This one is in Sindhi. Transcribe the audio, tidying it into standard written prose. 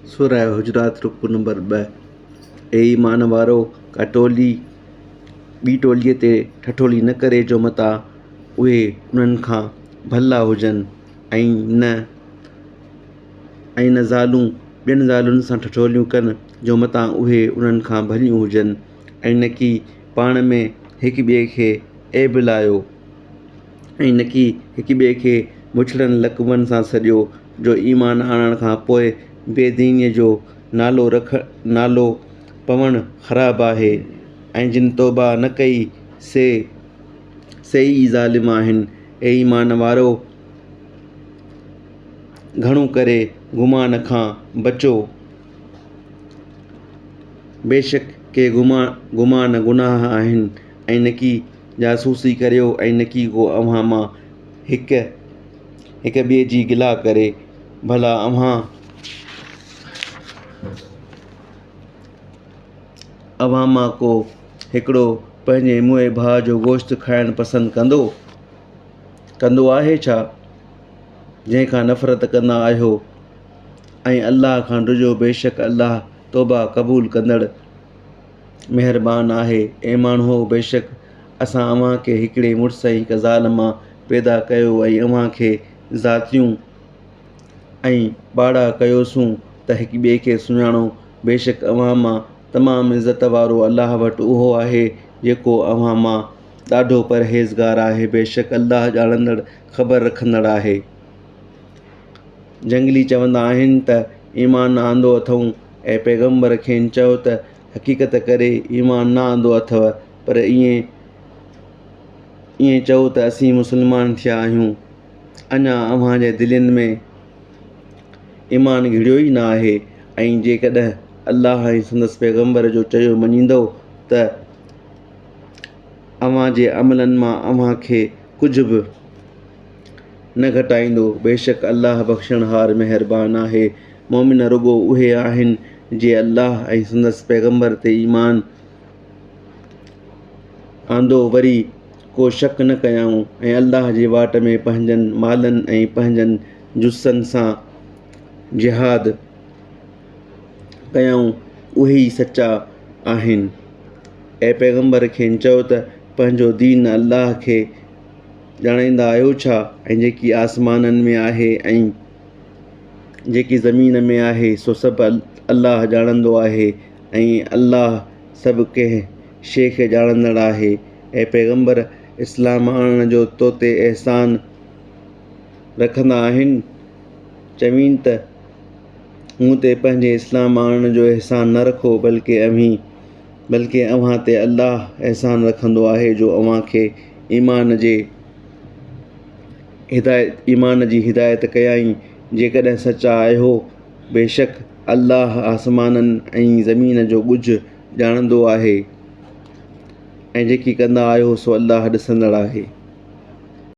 سوره حجرات رڪوع نمبر 2، اي ايمان وارؤ! ڪا ٽولي ٻي ٽوليء تي ٺٺولي نه ڪري جو متان اهي انهن کان ڀلا هجن ۽ نه ۽ نه زالون ٻين زالن سان ٺٺوليون ڪن جو متان اهي انهن کان ڀليون هجن ۽ نڪي پاڻ ۾ هڪ ٻئي کي عيب لايو ۽ نڪي هڪ ٻئي کي بڇڙن لقبن سان سڏيو جو ايمان آڻڻ کان پوء بي دينيء جو نالو رک نالو پوڻ خراب آهي ۽ جن توبه نه ڪئي سي سي ئي ظالم آهن. اي ايمان وارؤ! گهڻو ڪري گمان کان بچو. بيشڪ ڪي گمان گناهه آهن ۽ نڪي جاسوسي ڪريو ۽ نڪي ڪو اوهان مان هڪ هڪ ٻئي جي گلا ڪري. ڀلا اوهان اوهان مان ڪو هڪڙو پنهنجي موئي ڀاء جو گوشت کائڻ پسند ڪندو ڪندو آهي ڇا؟ جنهن کان نفرت ڪندا آهيو ۽ الله کان ڊڄو بيشڪ الله توبه قبول ڪندڙ مهربان آهي. اي ماڻهؤ! بيشڪ اسان اوهان کي هڪڙي مڙس ۽ هڪ زال مان پيدا ڪيو ۽ اوهان کي ذاتيون ۽ پاڙا ڪيوسون ته هڪ ٻئي کي سڃاڻو، بيشڪ اوهان مان تمام عزت وارو الله وٽ اهو آهي جيڪو اوهان مان ڏاڍو پرهيزگار آهي، بيشڪ الله ڄاڻندڙ خبر رکندڙ آهي. جهنگلي چوندا آهن ته ايمان آندو اٿئون، اي پيغمبر کين چئو ته حقيقت ڪري ايمان نه آندو اٿئو پر ائين ائين چئو ته اسين مسلمان ٿيا آهيون. اڃا اوهان جي دلين ۾ ايمان گهڙيو ئي نه آهي ۽ جيڪڏهن الله ۽ سندس پيغمبر جو چيو مڃيندؤ ته اوهان جي عملن مان اوهان کي ڪجهه به نه گهٽائيندو بيشڪ الله بخشڻهار مهربان آهي مؤمن رڳو اهي آهن جي الله ۽ سندس پيغمبر تي ايمان آندو وري ڪو شڪ نه ڪيائون ۽ الله جي واٽ ۾ پنهنجن مالن ۽ پنهنجن جسن سان جهاد ڪيائون اهي ئي سچا آهن. اي پيغمبر کين چئو ته پنهنجو دين الله کي ڄاڻائيندا آهيو ڇا ۽ جيڪي آسمانن ۾ آهي ۽ جيڪي زمين ۾ آهي سو سڀ الله ڄاڻندو آهي ۽ الله سڀ ڪنهن شيء کي ڄاڻندڙ آهي. اي پيغمبر! اسلام آڻڻ جو تو تي احسان رکندا آهن، چوين ته مون تي پنهنجي اسلام آڻڻ جو احسان نه رکو بلڪه اوهين بلڪه اوهان تي الله احسان رکندو آهي جو اوهان کي ايمان جي هدايت ايمان جي هدايت ڪيائين جيڪڏهن سچا آهيو بيشڪ الله آسمانن ۽ زمين جو ڳجهه ڄاڻندو آهي ۽ جيڪي ڪندا آهيو سو الله ڏسندڙ آهي.